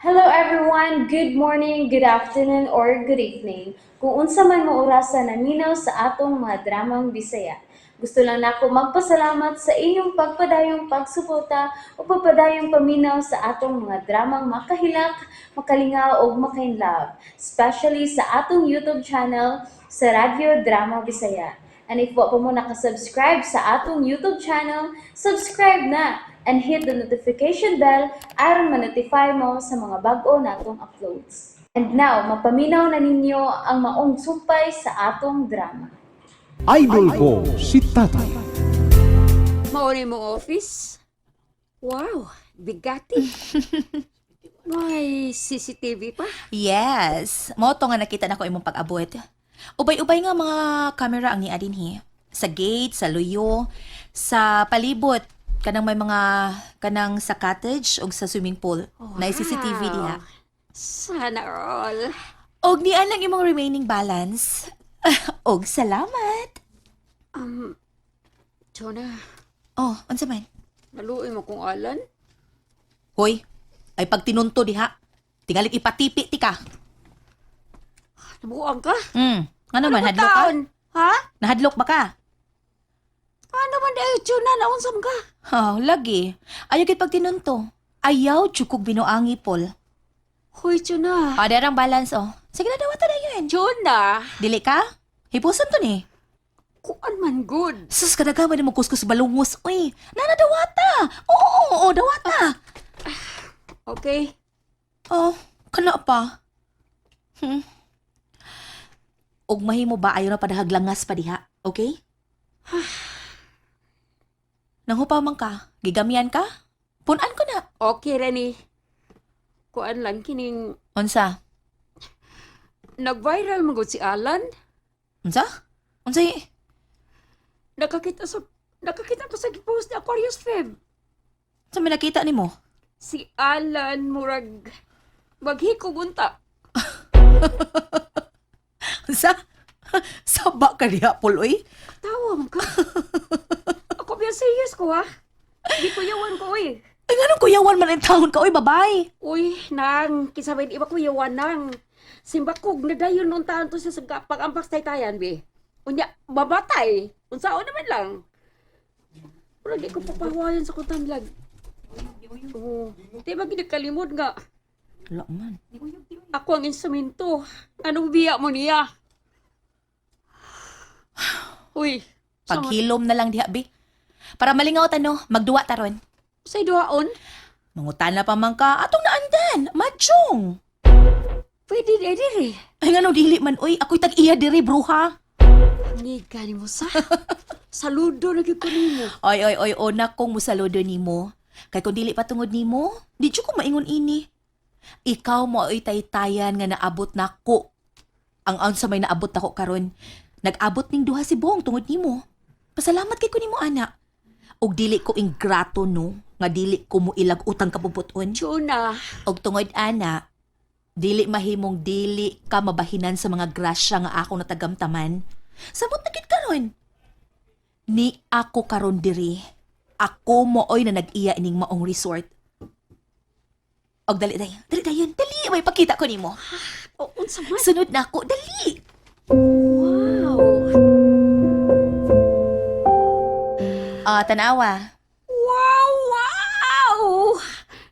Hello everyone! Good morning, good afternoon, or good evening. Kung unsa man mo orasa naminaw sa atong mga dramang Bisaya. Gusto lang nako magpasalamat sa inyong pagpadayong pagsuporta o pagpadayong paminaw sa atong mga dramang makahilak, makalingaw ug makainlove, especially sa atong YouTube channel sa Radyo Drama Bisaya. And if wa pa mo nakasubscribe sa atong YouTube channel, subscribe na and hit the notification bell aron ma-notify mo sa mga bag-o natong uploads. And now, mapaminaw na ninyo ang maong sumpay sa atong drama. Idol ko si Tatay. Mauni mo office? Wow, bigati. May CCTV pa. Yes. Mo to nga nakita nako imong pag-abot. Ubay-ubay nga mga camera ang niya dinhi. Sa gate, sa luyo, sa palibot kanang may mga kanang sa cottage ug sa swimming pool. Wow. Na CCTV diha. Sana all. Og nian lang imong remaining balance. Og salamat. Jonah, Oh, unsa man? naluoy mo kong Alan? Hoy, ay pagtinunto diha. Tingalig ipatipi ti ka. Nabuang ka? Ano man, hadlok ka? Taon? Ha? Nahadlok ba ka? Ano man dahil, Jonah? Naunsam ka? Oh, lagi. Ayaw gid pagtinunto. Ayaw jud kog binuangi, Paul. Hoy, Jonah. Ah, darang balance, oh. Sige na, dawata na yun. Jonah, Dili ka? Hipusan to ni. kuan man good. Sus, kadagawa ni mo kuskus balungos, uy. Nana, dawata. Oo, oo, oo, dawata. Okay. Oh, kana pa. Og mahimo ba ayaw na padahaglangas pa diha, okay? Nanghupa man ka, gigamian ka? Punan ko na. Okay, Rene. Kuan lang kining Unsa? nag-viral man gud si Alan. Unsa? Unsa? Nakakita ko sa post ni Aquarius Feb. Unsa may nakita nimo? Si Alan murag maghikog unta. Unsa? Saba ka diha, Paul, oy. Tawa man ka. Ako biya serious ko ha. Di ko yawan ko oy. Ay, nganong kuyawan man ang taon ka, oy, babay. Uy, nang kisabay iba ko yawan nang. Simbakog na dayon nung taon to sa pag-ampak sa taytayan bi. Unya, babatay. Unsaon naman lang. Pero di ko papahuwayan sa kutanlag. Oo. Di ba ginakalimod nga? Wala man. Ako ang instrumento. Anong biya mo niya? Uy, sama- Paghilom na lang diha, bi. Para malingaw tano, magduwa taron. Sa duhaon? Mangutan na pa man ka, atong naandan, madyong. Pwede di diri. Ay, nganong dili man, oy, ako'y tag-iya diri, bruha. Ngiga ni mo sa. Saludo na gyud ko nimo. Oy, oy, oy, una kong musaludo nimo. Kay kung dili pa tungod nimo, di jud ko maingon ini. Ikaw mo oy taytayan nga naabot nako. Ang sa may naabot nako karon. Nag-abot ning duha si Bong tungod nimo. Pasalamat kay ko nimo ana. Og dili ko ingrato no, nga dili ko mo ilag utang kabubuton. Chuna, Og tungod ana, dili mahimong dili ka mabahinan sa mga grasya nga ako natagamtaman. Samot na gid karon. Ni ako karon diri. Ako mooy na nag-iya ining maong resort. Og dali dayon, dali dayon, dali may pakita ko nimo. o unsa man? Sunod na ako, dali. Wow. Ah, tanawa. Wow, wow.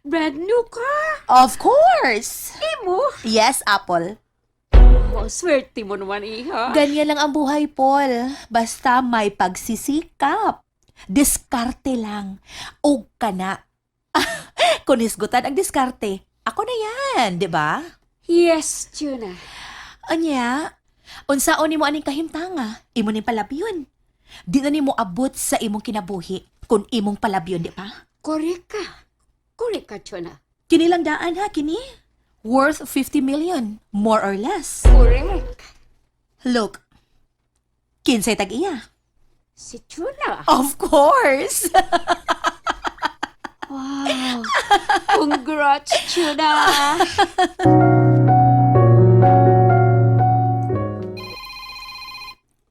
Brand new car. Of course. Imo. Yes, Apple. Oh, swerte mo naman iha. Ganyan lang ang buhay, Paul. Basta may pagsisikap. Diskarte lang. Og kana. Kung hisgutan ang diskarte, ako na yan, di ba? Yes, Chuna. Anya, unsaon nimo aning kahimtanga, imo ning palabyon. Di na nimo abot sa imong kinabuhi kung imong palabyon, di ba? Correct ka. Correct ka, Chuna. Kini lang daan ha, kini. Worth 50 million, more or less. Correct. Look, kinsay tag-iya. Si Chuna. Of course! Wow. Congrats, Chuna.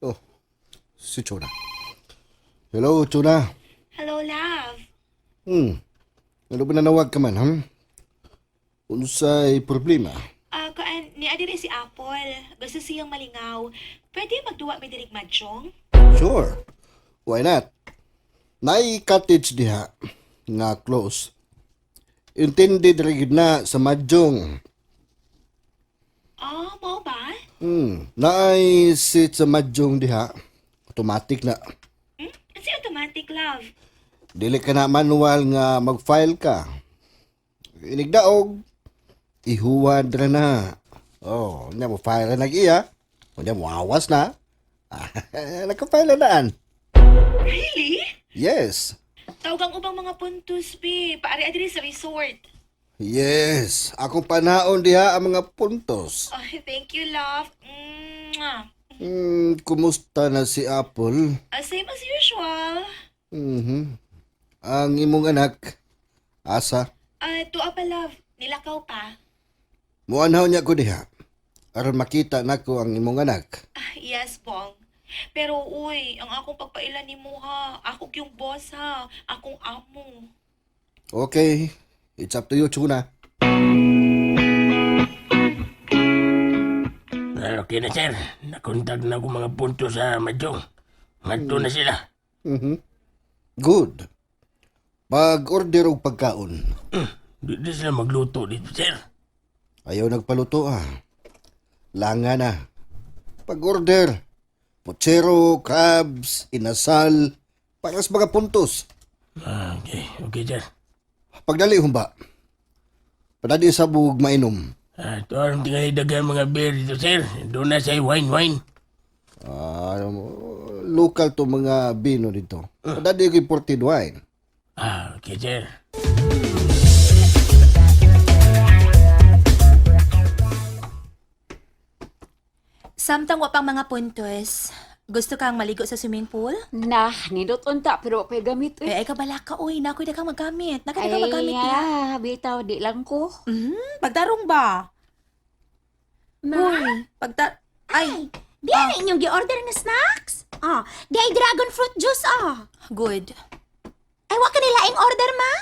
Oh, si Chona. Hello, Chona. Hello, love. Ano ba nanawag ka man, hmm? Unsay problema? Ah, kaan ni adiri si Apple. Gusto siyang malingaw. Pwede magduwa mi dirig mahjong? Sure. Why not? Naay cottage diha nga close. Intended ra gyud na sa mahjong. Ah, mao ba? Naay seat sa mahjong diha. Automatic na. Kasi automatic, love. Dili ka na manual nga mag-file ka. Inigdaog, ihuwad ra na. Oh, nya mo file na nag-iya. Unya mo awas na. Naka-file na daan. Really? Yes. Tawgang ubang mga puntos, be. Paari adiri sa resort. Yes, akong panaon diha ang mga puntos. Oh, thank you, love. Mwah. Kumusta na si Apple? Ah, same as usual. Mhm. Ang imong anak, asa? Ah, tuwa pa, love. Nilakaw pa. Muanhaw niya ko diha. Aron makita nako ang imong anak. Ah, yes, Bong. Pero uy, ang akong pagpaila ni mo ha. Ako yung boss ha. Akong amo. Okay, it's up to you, Chuna. Ah, okay na, sir. Nakontak na ako mga punto sa Mahjong. Ngadto na sila. Good. Pag-order og pagkaon, Di, di sila magluto dito, sir. ayaw nagpaluto ah. Langa na. Pag-order, putsero, crabs, inasal, para sa mga puntos. Ah, okay. Okay, sir. Pagdali humba. Padali sa bug mainom. Ah, ito ang tingali dagan mga beer dito, sir. Doon na sa wine, wine. Ah, local to mga bino dito. Padali ko imported wine. Ah, okay, sir. Samtang wa pang mga puntos, gusto kang maligo sa swimming pool? Nah, nindot unta pero wa pa'y gamit Eh, eh. ay kabala ka, oy. Nakoy na kang magamit. Nakoy na kang magamit Ay, niya. ah, bitaw di lang ko. Pagtarong ba? Ma, Uy, pagta... Ay, di na inyong gi-order nga snacks? Ah, di ay dragon fruit juice ah. good. Ay, wa ka nila ing order, ma?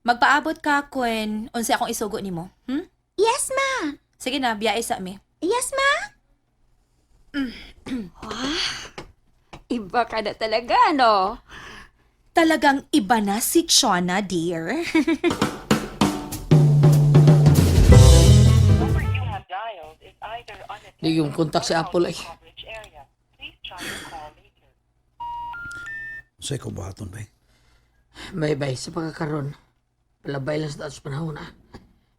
Magpaabot ka, Kwen. Unsa akong isugo nimo? Yes, ma. Sige na, biyahe sa mi. Yes, ma. Iba ka na talaga, no? Talagang iba na si Chona, dear. Di yung kontak si Apple ay. Sa ikaw buhaton ba? Bye-bye sa pagkakaroon. Palabay lang sa taas panahon ah.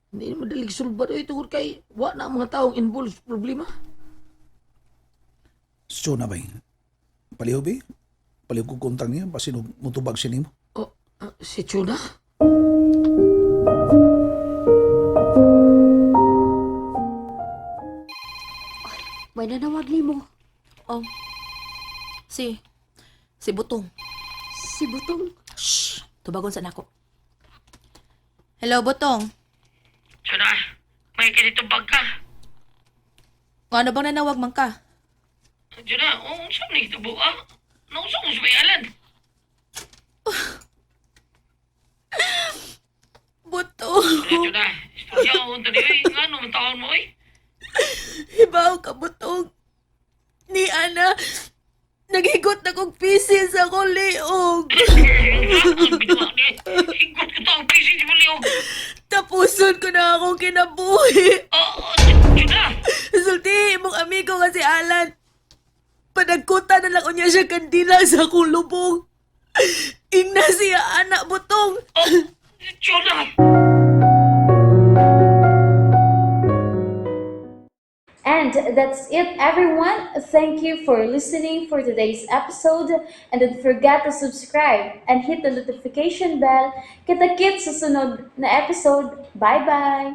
Hindi na madalig sulba doy tungod kay wa na ang mga taong involved sa problema. So na ba? Paliho ba? Paliho ko kontak niya, basin mutubag siya nimo. Oh, ah, si Chuna? May nanawag nimo. Oh. Si. Si Butong. Si Butong. Shh! Tubagon sa nako. Hello, Butong. Chuna, may kinitubag ka. Kung ano bang nanawag man ka? Chuna, oh, unsa man ito ah? Naunsa mo sa bayalan? Butong! Chuna, istorya ko unta ni oy, ngano man taon mo oy? Hibaw ka, Butong. Ni Ana, naghigot na kong pieces sa akong liog. Higot ko taong pisi si Mulio. Tapuson ko na akong kinabuhi. Oh, Chuna! Sulti, imong amigo nga si Alan. Panagkuta na lang unya siya kandila sa akong lubong. Ingna siya, anak Butong. Oh, Chuna! And that's it, everyone. Thank you for listening for today's episode. And don't forget to subscribe and hit the notification bell. Kita-kits sa sunod na episode. Bye-bye!